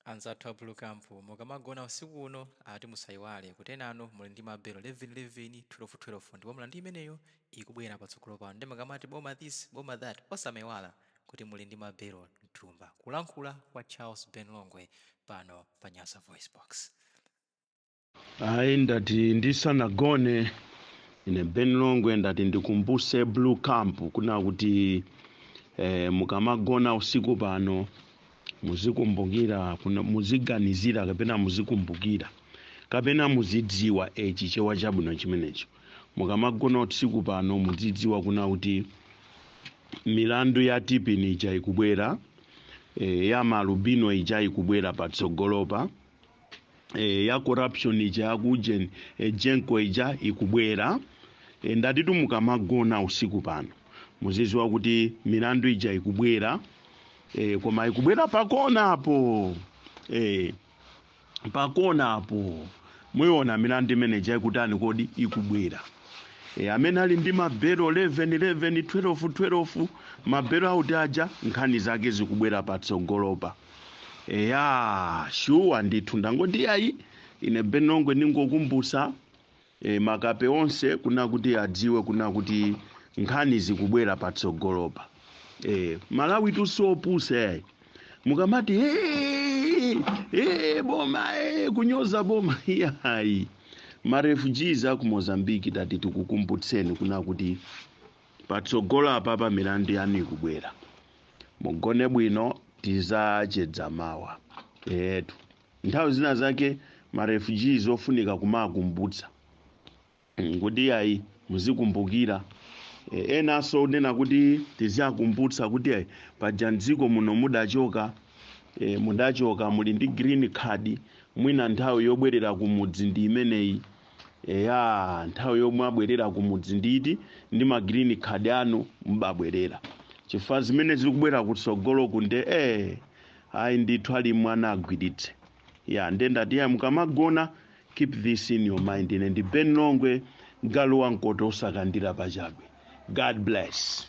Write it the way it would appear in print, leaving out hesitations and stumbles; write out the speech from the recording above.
Anzathu a Blue Camp, mukamagona usiku uno ati musayiwale kuti enanu muli ndi mabelo 11 11, 12 12, ndipo mlandu imeneyo ikubwera patsogolo pano. Ndi mukamati boma this, boma that, osamayiwala kuti muli ndi mabelo mthumba. Kulankhula kwa Charles Ben Longwe pano pa Nyasa Voice Box. Ayi, ndati ndisanagone, ine Ben Longwe ndati ndikumbuse Blue Camp kuna kuti mukamagona usiku pano muzikumbukira kuna, muziganizira kapena muzikumbukira kapena muzidziwa, Chichewa chabwino chimenecho. Mukamagona usiku pano muzidziwa kuna kuti milandu ya TPIN ija ikubwera, ya malubino ija ikubwera patsogolopa, ya corruption ija yakujen EGENCO ija ikubwera. Ndatitu mukamagona usiku pano muzidziwa kuti milandu ija ikubwera, koma ikubwera pakonapo, pakonapo muiona milandu imene ija ikutani kodi? Ikubwera. Amene ali ndi mabelo 11 11, 12 12, mabelo auti aja, nkhani zake zikubwera patsogolopa. Eya, sure ndithu. Ndangoti ayi, ine Ben Longwe ningokumbusa makape onse kuna kuti adziwe kuna kuti nkhani zikubwera patsogolopa. Malawi tusiopusa yayi. Mukamati, "Hey, hey, boma, hey," kunyoza boma, iyayi. Ma refugees aku Mozambique, tati tikukumbutseni kuna kuti patsogolo apa pa milandu yanu ikubwera. Mugone bwino, tizachedza mawa. Etu, nthawi zina zake ma refugees ofunika kumakumbutsa kuti ayi, muzikumbukira. Enanso nena kuti tiziakumbutsa kuti ayi, paja mdziko muno mudachoka, mudachoka muli ndi green card, mwina nthawi yobwerera kumudzi ndi imeneyi. Eya, nthawi yomwe abwerera kumudzi nditi ndi ma green card anu mubabwerera, chifukwa zimene zikubwera kutsogoloku nde ayi ndithu, ali mwana agwiritse ya. Nde ndati ya, mukamagona keep this in your mind. Ine ndi Ben Longwe, galu wamkoto osakandira pachabe. God bless.